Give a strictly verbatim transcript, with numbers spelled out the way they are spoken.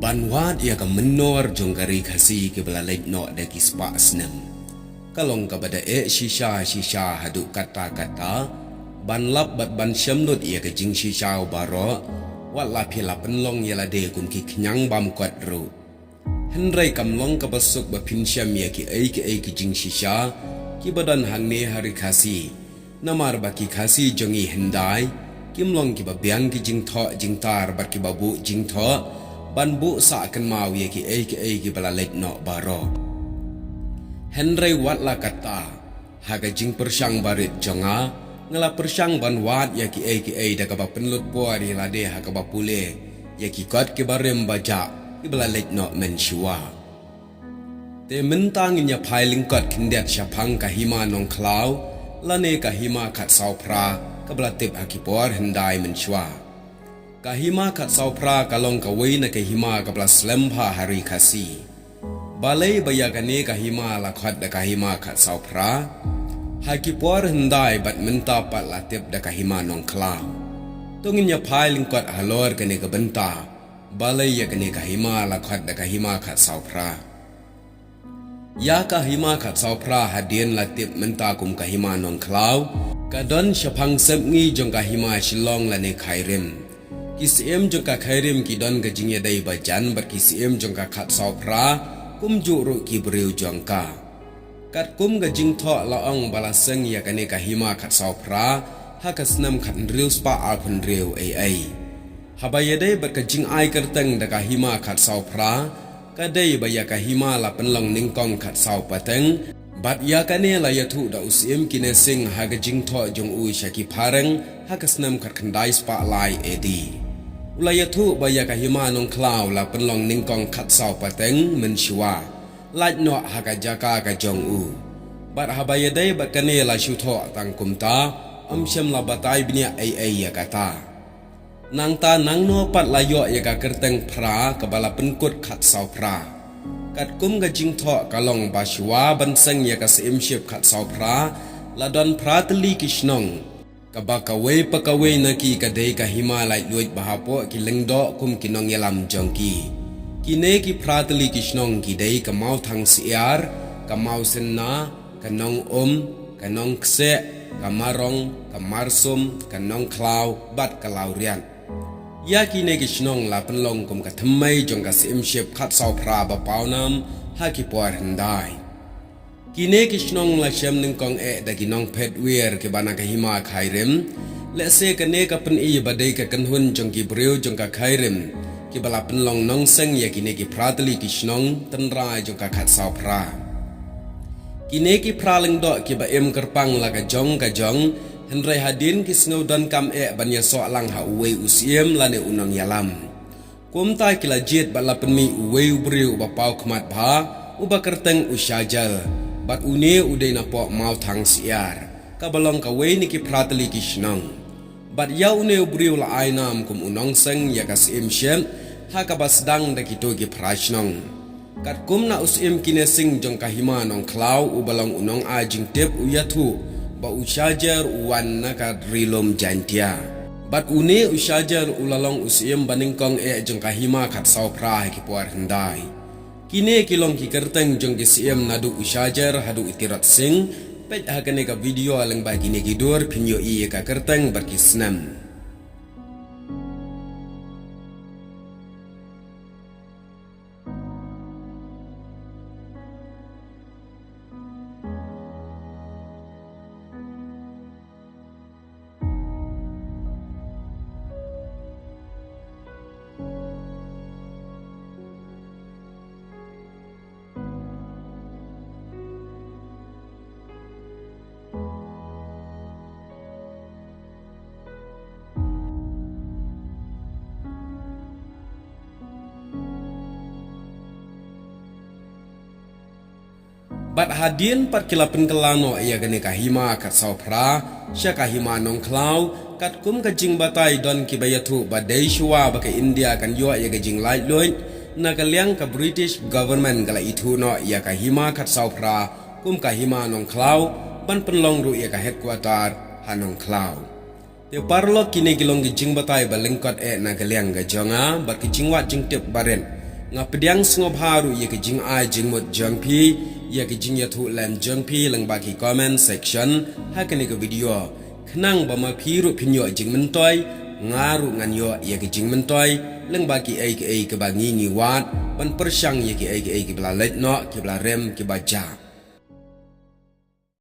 Ban wad ïa ka mynnor jong ka ri Khasi kiba la leit noh da ki spah snem, ka long kaba da eh shisha shisha haduh katta katta ban lap bad ban shem lut ïa ka jingshisha baroh, wat la phi la pynlong ïa lade kum ki khñiang bam kot ruh. Hynrei kam long kaba suk ba phin shem ïa kiei kiei ki jingshisha kiba don hangne ha ri Khasi. Namar ba ki Khasi jong ngi hyndai kim long kiba biang ki jingthoh jingtar bad kiba buh jingthoh ban buh sah kynmaw ïa kiei kiei kiba la leit noh baroh. Hynrei wat la katta, ha ka jingpyrshang barit jong nga, nga la pyrshang ban wad ïa kiei kiei da kaba pynlut por ïa lade ha kaba pule ïa ki kot kiba rim ba jah kiba la leit noh mynshuwa. Te mynta ngin ïa phai lyngkot khyndiat shaphang ka Hima Nongkhlaw, lane ka Hima Khatsawphra kaba la tip ha ki por hyndai mynshuwa. Ka Hima Khatsawphra ka long kawei na ka hima kaba la slem bha ha ri Khasi. Balei ba ïa kane ka hima la khot da ka Hima Khatsawphra? Ha ki por hyndai bad mynta pat la tip da ka Hima Nongkhlaw. To ngin ïa phai lyngkot halor kane ka bynta, balei ïa kane ka hima la khot da ka Hima Khatsawphra. Ïa ka Hima Khatsawphra hadien la tip mynta kum ka Hima Nongkhlaw, ka don shaphang sepngi jong ka Hima Shillong lane Khairim. Ki syiem jong ka Khairim ki don ka jingïadei bajan bad ki syiem jong ka Khatsawphra, kumjuh ruh ki briew jong ka. Katkum ka jingthoh la ong ba la seng ïa kane ka Hima Khatsawphra ha ka snem khathynriew spah arphew hynriew A A. Haba ïadei bad ka jingai kyrteng da ka Hima Khatsawphra, ka dei ba ïa ka hima la pynlong nyngkong khatsaw pateng, bad ïa kane la ïathuh da u Syiem Kine Singh ha ka jingthoh jong u sha ki phareng ha ka snem khatkhyndai spah lai A D. U la ïathuh ba ïa ka Hima Nongkhlaw la pynlong nyngkong khatsaw pateng mynshuwa, lait noh ha ka jaka ka jong u. Bad haba ïadei bad kane la shu thoh tang kumta, ym shym la batai bniah ei ei ïa kata. Nangta nangno pat la ïoh ïa ka kyrteng phra kaba la pynkut Khatsawphra. Katkum ka jingthoh ka long ba shuwa ban seng ïa ka Syiem Ship Khatsawphra, la don phra tylli ki shnong, kaba kawei pa kawei na ki ka dei ka hima laitluid ba hapoh ki lyngdoh kum ki nongïalam jong ki. Kine ki phra tylli ki shnong ki dei ka Mawthang Syiar, ka Mawsynna, ka Nongum, ka Nongkseh, ka Marong, ka Marsum, ka Nongkhlaw bad ka Lawriat. Ïa kine ki shnong la pynlong kum ka thymmei jong ka Syiem Ship Khatsawphra ba pawnam ha ki por hyndai. Kine ki shnong la shem nyngkong eh da ki nongphet wir kiba na ka hima Khairim. Lehse kane ka pyni ba dei ka kynhun jong ki briew jong ka Khairim kiba la pynlong nongseng ïa kine ki phra tylli ki shnong tynrai jong ka Khatsawphra. Kine ki phra lyngdoh kiba im kyrpang la ka jong ka jong, hynrei hadien ki sngew donkam eh ban ïasoh lang ha uwei u syiem lane u nongïalam. Kumta ki la jied bad la pynmih uwei u briew uba paw khmat bha, uba kyrteng u Shajar, bad une u dei napoh Mawthang Syiar, kaba long kawei na ki phra tylli ki shnong. Bad ïa une u briew la ai nam kum u nongseng ïa ka Syiem Ship, ha kaba sdang da kito ki phra shnong. Katkum na u Syiem Kine Singh jong ka hima Nongkhlaw uba long u nongai jingtip u ïathuh ba u Shajar u wan na ka Ri Lum Jaintia. Bad une u Shajar u la long u syiem ba nyngkong eh jong ka Hima Khatsawphra ha ki por hyndai. Kine ki long ki kyrteng jong ki syiem naduh u Shajar haduh u Tirot Singh. Peit ha kane ka video lyngba kine ki dur phin ïohi ïa ka kyrteng bad ki snem. Bad hadien pat ki la pynkylla noh ïa kane ka Hima Khatsawphra sha ka Hima Nongkhlaw, katkum ka jingbatai don kiba ïathuh ba dei shuwa ba ka India kan ïoh ïa ka jinglaitluid, na ka liang ka British government ka la ithuh noh ïa ka Hima Khatsawphra kum ka Hima Nongkhlaw, ban pynlong ruh ïa ka headquarter ha Nongkhlaw. Te paralok, kine ki long ki jingbatai ba lyngkot eh na ka liang ka jong nga bad ki jingwad jingtip barit Nga pdiang sngewbha ruh ïa ka jingai jingmut jong phi, ïa ka jingïathuh lem jong phi lyngba ki comment section ha kane ka video. Khnang ba ma phi ruh phin ïoh jingmyntoi, nga ruh ngan ïoh ïa ka jingmyntoi lyngba kiei kiei kiba ngi ngi wad, ban pyrshang ïa kiei kiei kiba la leit noh, kiba la rem, kiba jia.